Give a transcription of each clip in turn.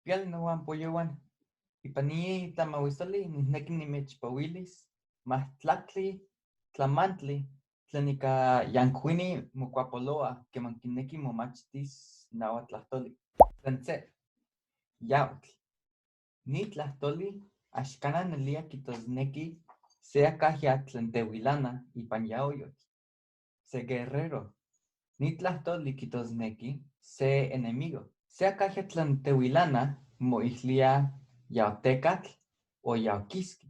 Piali nohuampoyohuan, ipan ni tlamahuisoli nijnequi nimechpohuilis majtlactli tlamantli tlen ika yancuini mocuapoloa queman quinequi momachtis náhuatl tlajtoli. Tlen se, yautl. Ni tlajtoli axcana nelía quihtosnequi se acajya tlen tehuilana ipan yaoyotl, se guerrero. Ni tlajtoli quihtosnequi se enemigo. Se acajya tlen tehuilana moilhuía yaotecatl o yaoquisqui.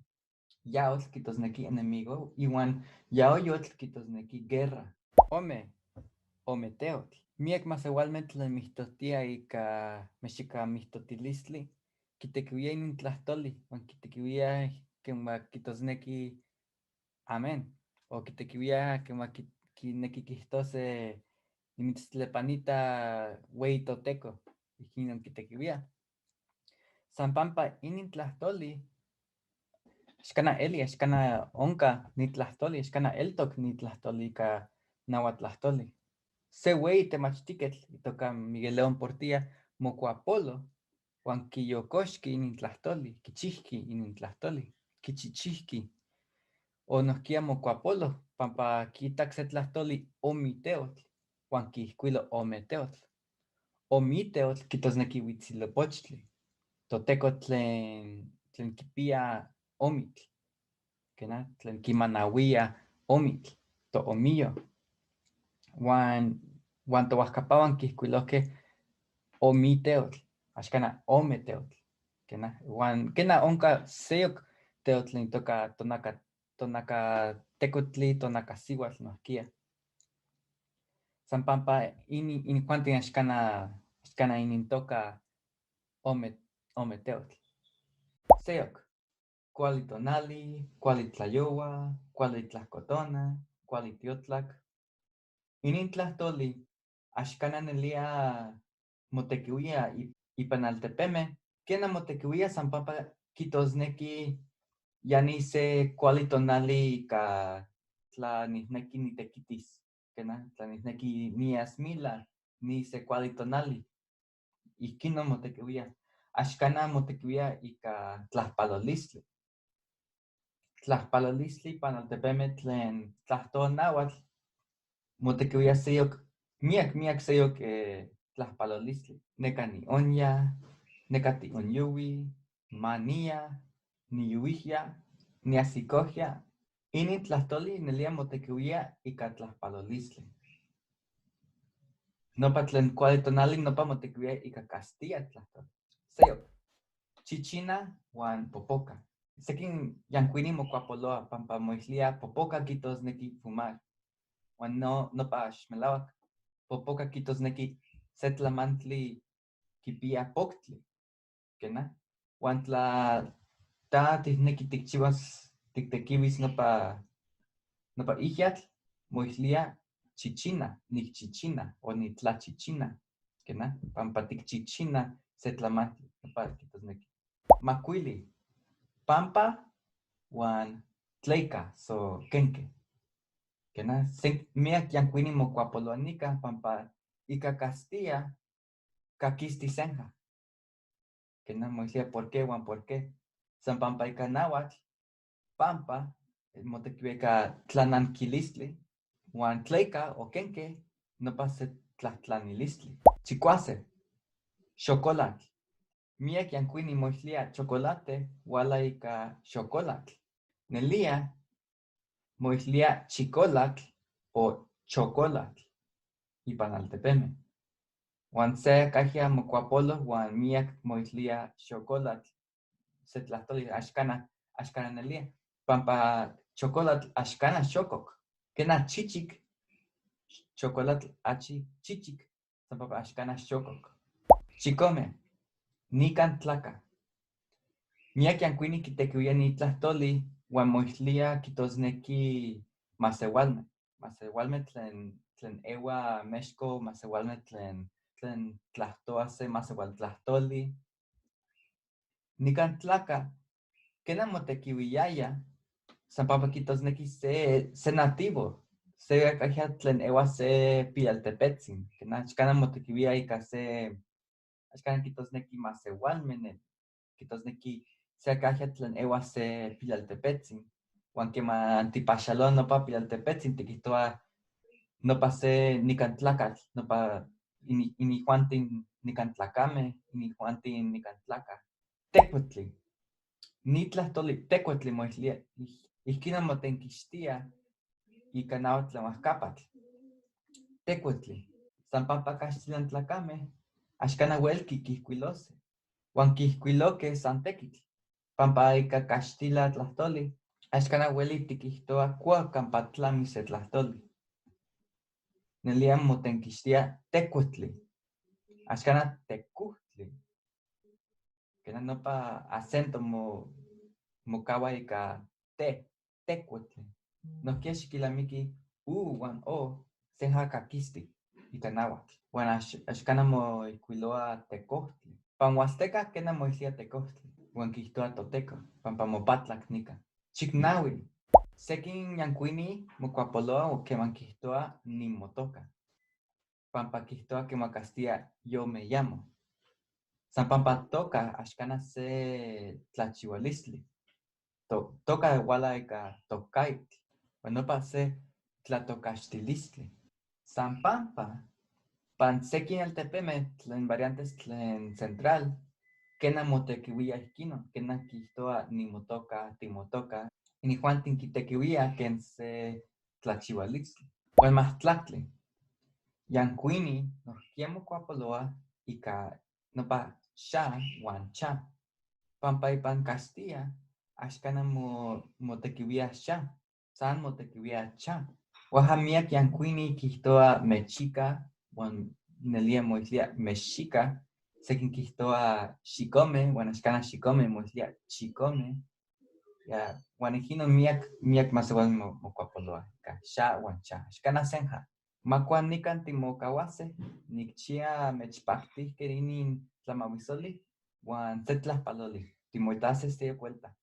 Yautl quihtosnequi enemigo ihuan yaoyotl quihtosnequi guerra. Ome, ometeotl. Miyac masehualme tlen mijtotiaj ika mexicamijtotilistli quitequihuíaj inin tlajtoli huan quitequihuíaj quema quihtosnequi amén o quitequihuíaj quema quinequi quihtose nimitztlepanita hueyi toteco, ijquinon quitequihuíaj. San pampa inin tlajtoli axcana eli, axcana onca ni tlajtoli, axcana eltoc ni tlajtoli ika náhuatl tlajtoli. Se hueyi temachtiquetl itoca Miguel León Portilla mocuapolo huan quiyocoxqui inin tlajtoli, quichijqui inin tlajtoli, quichichijqui. O nojquiya mocuapolo pampa quiitac se tlajtoli omiteotl huan quiijcuilo ometeotl. Omiteotl quihtosnequi huitzilopochtli, toteco tlen quipiya omitl, quena, tlen quimanahuía omitl, toomiyo. Huan tohuajcapahuan quiijcuilojque omiteotl, axcana ometeotl, quena. Huan quena onca seyoc teotl tlen itoca tonacatecotli, tonacasihuatl nojquiya. San pampa inijuanti axcana inintoca ometeotl. Seyoc, cuali tonali, cuali tlayohua, cuali tlajcotona, cuali tiotlac. Inin tlajtoli axcana nelía motequihuía ipan altepeme, quena motequihuía san pampa quihtosnequi ya ni se cuali tonali ika tla nijnequi nitequitis, quena, tla nijnequi nias mila, ni se cuali tonali. Ijquinon motequihuía. Axcana motequihuía ika tlajpalolistli. Tlajpalolistli ipan altepeme tlen tlajtoa náhuatl motequihuía seyoc, miyac, miyac seyoc tlajpalolistli. Neca nionya, neca tionyohui, mania, niyuihya, niasicojya. Inin tlajtoli nelía motequihuía ika tlajpalolistli. Nopa tlen cuali tonali nopa motequihuía ika Castilla tlajtoli. Seyoc, chichina huan popoca. Sequin yancuini mocuapoloa pampa moilhuía popoca quihtosnequi fumar. Huan no, nopa axmelauac. Popoca quihtosnequi se tlamantli quipiya poctli, quena. Huan tla ta tijnequi tikchihuas, tiktequihuis nopa ijyatl, moilhuía chichina, nikchichina o nitlachichina, quena, pampa tikchichina se tlamantli, nopa quihtosnequi. Macuili, pampa huan tleica, so quenque. Quena, miyac yancuini mocuapoloa nica pampa ika Castilla caquisti senja. Quena, moilhuía por qué huan por qué. San pampa ika náhuatl, pampa, motequihuía ika tlananquilistli, huan tleica o quenque, nopa se tlahtlanilistli. Chicuase, xocolatl. Miyac yancuini moilhuía chocolate huala ika xocolatl. Nelía moilhuía chicolatl o chocolatl ipan altepeme. Huan se acajya mocuapolo huan miyac moilhuía xocolatl. Se tlajtoli axcana, axcana nelía. Pampa chocolatl axcana xococ. Quena chichic, chocolatl achi chichic, san pampa axcana xococ. Chicome, nican tlaca. Miyac yancuini quitequihuía ni tlajtoli huan moilhuía quihtosnequi masehualme. Masehualme tlen ewa Mexco, masehualme tlen tlajtoa se masehualtlajtoli. Nican tlaca, quena motequihuiyaya, san pampa quihtosnequi se nativo, se acajya tlen ewa se pilaltepetzin, quena axcana motequihuía ika se, Axkan quihtosnequi masehualme neli. Quihtosnequi se acajya tlen ehua se pilaltepetzin. Huan queman tipaxaloa nopa pilaltepetzin tiquihtoa nopa se nican tlacatl, nopa inijuantin nican tlacame, inijuantin nican tlaca. Tecuetli. Ni tlahtoli tecuetli moilhuia, ijquinon motenquixtia ica nahuatl tlen huajcapatl. Tecuetli. San pampa caxtilan tlacame, axcana huelqui quiijcuilose. Huan quiijcuiloque san tequitl. Pampa ica caxtila tlahtoli, axcana hueli tiquihtoa cua campa tlami se tlahtoli. Nelia motenquixtia tecuetli. Axcana tecuhtli. Quena nopa acento mocaua ica te, tecuetli. Nohquiya xiquilamiqui u huan o senja caquistic ica nahuatl. Huan axcana moijcuiloa tecohtli. Pan Huasteca quena moilhuia tecohtli. Huan quiijtoa toteco, pampa mopatlac nica. Chicnahui. Sequin yancuini mocuapoloa queman quiijtoa nimotoca. Pampa quiijtoa quimacastia yo me llamo. San pampa toca axcana se tlachihualistli. Toca huala ica tocaitl. Huan nopa se tlatocaxtilistli. San pampa, pan sequin altepeme tlen variantes tlen central, quena motequihuia ijquinon, quena quiijtoa nimotoca, timotoca, inijuantin quitequihuia quen se tlachihualistli. Huan mahtlactli, yancuini nohquiya mocuapoloa ica nopa xa huan cha. Pampa ipan Castilla, axcana motequihuia xa, san motequihuia cha. Huaja miac yancuini quiijtoa mechica, huan nelia moilhuia mexica, sequin quiijtoa xicome, huan axcana xicome moilhuia chicome. Ya, huan ijquinon miac masehualme mocuapoloa ica xa huan cha. Axcana senja. Ma nican timocahuase, nicchia mechpactijque inin tlamahuisoli, huan se tlajpaloli. Timoitase seyoc vuelta.